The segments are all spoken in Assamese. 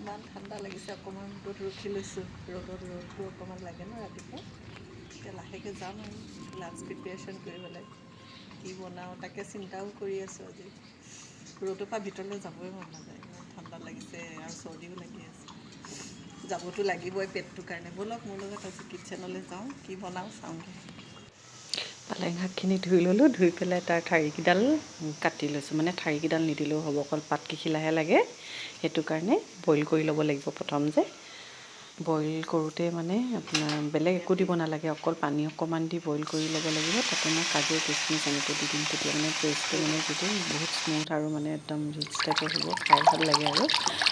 ইমান ঠাণ্ডা লাগিছে, অকণমান ৰ'দ ৰখি লৈছোঁ। ৰ'দত ৰ'দটো অকণমান লাগে ন ৰাতিপুৱা। এতিয়া লাহেকৈ যাম আৰু লাঞ্চ প্ৰিপেৰেশ্যন কৰিবলৈ। কি বনাওঁ তাকে চিন্তাও কৰি আছোঁ আজি। ৰ'দৰ পৰা ভিতৰলৈ যাবই মন নাযায়, ইমান ঠাণ্ডা লাগিছে আৰু চৰ্দিও লাগি আছে। যাবতো লাগিবই পেটটোৰ কাৰণে। ব'লক মোৰ লগত আজি কিটচেনলৈ যাওঁ, কি বনাওঁ চাওঁগৈ। পালেং শাকখিনি ধুই ল'লোঁ, ধুই পেলাই তাৰ ঠাৰিকেইডাল কাটি লৈছোঁ। মানে ঠাৰিকেইডাল নিদিলেও হ'ব, অকল পাতকেইখিলাহে লাগে। সেইটো কাৰণে বইল কৰি ল'ব লাগিব প্ৰথম। যে বইল কৰোঁতে মানে আপোনাৰ বেলেগ একো দিব নালাগে, অকল পানী অকণমান দি বইল কৰি ল'ব লাগিব। তাতে মই কাজু, কিচমিচ এনেকৈ দি দিম। তেতিয়া মানে পেষ্টটো মানে যিটো বহুত স্মুথ আৰু মানে একদম ৰিচ টাইপৰ হ'ব, খাই ভাল লাগে। আৰু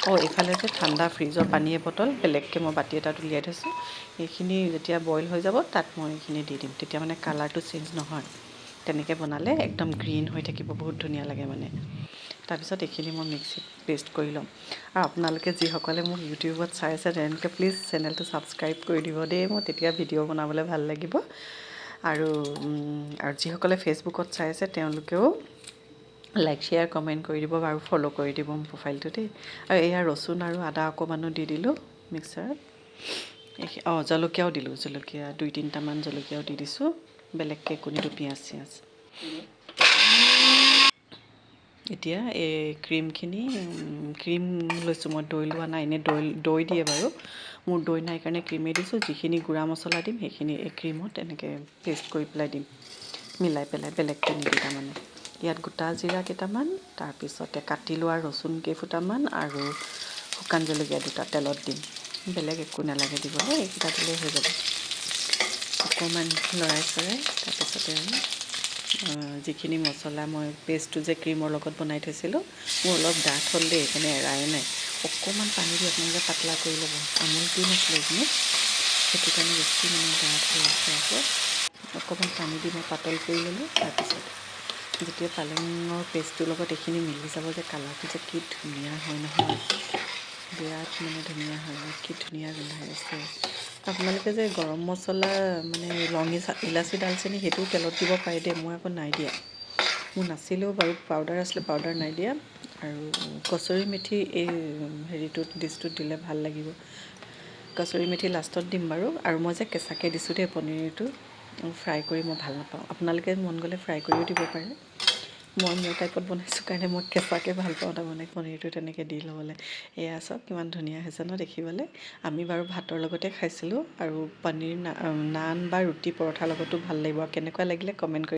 অঁ, এইফালে যে ঠাণ্ডা ফ্ৰিজৰ পানী এবটল বেলেগকৈ মই বাতি এটাত উলিয়াই থৈছোঁ। এইখিনি যেতিয়া বইল হৈ যাব, তাত মই এইখিনি দি দিম। তেতিয়া মানে কালাৰটো চেঞ্জ নহয়। তেনেকৈ বনালে একদম গ্ৰীণ হৈ থাকিব, বহুত ধুনীয়া লাগে মানে। তাৰপিছত এইখিনি মই মিক্সিত পেষ্ট কৰি ল'ম। আৰু আপোনালোকে যিসকলে মোক ইউটিউবত চাই আছে, তেওঁলোকে প্লিজ চেনেলটো ছাবস্ক্ৰাইব কৰি দিব দেই। মই তেতিয়া ভিডিঅ' বনাবলৈ ভাল লাগিব। আৰু যিসকলে ফেচবুকত চাই আছে, তেওঁলোকেও লাইক, শ্বেয়াৰ, কমেণ্ট কৰি দিব আৰু ফ'ল' কৰি দিব মোৰ প্ৰফাইলটো দেই। আৰু এয়া ৰচুন আৰু আদা অকণমানো দি দিলোঁ মিক্সাৰত। অঁ, জলকীয়াও দিলোঁ, জলকীয়া দুই তিনিটামান জলকীয়াও দি দিছোঁ। বেলেগকৈ একো নিদিওঁ, পিঁয়াজ চিয়াজ। এতিয়া এই ক্ৰীমখিনি, ক্ৰীম লৈছোঁ মই, দৈ লোৱা নাই। এনেই দৈ দিয়ে বাৰু, মোৰ দৈ নাই কাৰণে ক্ৰীমেই দিছোঁ। যিখিনি গুড়া মছলা দিম, সেইখিনি এই ক্ৰীমত এনেকৈ পেষ্ট কৰি পেলাই দিম, মিলাই পেলাই, বেলেগকৈ নিদিওঁ। তাৰমানে ইয়াত গোটা জিৰা কেইটামান, তাৰপিছতে কাটি লোৱা ৰচুন কেইফুটামান আৰু শুকান জলকীয়া দুটা তেলত দিম। বেলেগ একো নালাগে দিবলৈ, এইকেইটা দিলেই হৈ যাব। অকণমান লৰাই চৰাই তাৰপিছতে আৰু যিখিনি মছলা মই পেষ্টটো যে ক্ৰীমৰ লগত বনাই থৈছিলোঁ। মোৰ অলপ ডাঠ হ'ল দেই, সেইকাৰণে এৰাই নাই। অকণমান পানী দি আপোনালোকে পাতলা কৰি ল'ব। আমুল ক্ৰীম আছিলে এইখিনি, সেইটো কাৰণে বেছি মানে ডাঠ হৈ আছে আকৌ। অকণমান পানী দি মই পাতল কৰি ল'লোঁ। তাৰপিছত যেতিয়া পালেঙৰ পেষ্টটোৰ লগত এইখিনি মিলি যাব যে, কালাৰটো যে কি ধুনীয়া হয় নহয়, বিৰাট মানে ধুনীয়া হয়। কি ধুনীয়া গোন্ধাই আছে! আপোনালোকে যে গৰম মছলা মানে লং, ইলাচি, ডালচেনি, সেইটোও তেলত দিব পাৰে দেই। মই আকৌ নাই দিয়া, মোৰ নাছিলেও বাৰু, পাউডাৰ আছিলে, পাউডাৰ নাই দিয়া। আৰু কচুৰি মেথি এই হেৰিটোত, ডিছটোত দিলে ভাল লাগিব। কচুৰি মেথি লাষ্টত দিম বাৰু। আৰু মই যে কেঁচাকৈ দিছোঁ দেই পনীৰটো, ফ্ৰাই কৰি মই ভাল নাপাওঁ। আপোনালোকে মন গ'লে ফ্ৰাই কৰিও দিব পাৰে। মই মোৰ টাইপত বনাইছোঁ কাৰণে মই কেঁচাকৈ ভাল পাওঁ, তাৰমানে পনীৰটো তেনেকৈ দি ল'বলৈ। এয়া চাওক, কিমান ধুনীয়া হৈছে ন দেখিবলৈ? আমি বাৰু ভাতৰ লগতে খাইছিলোঁ। আৰু পনীৰ নান বা ৰুটি, পৰঠাৰ লগতো ভাল লাগিব। আৰু কেনেকুৱা লাগিলে কমেণ্ট কৰি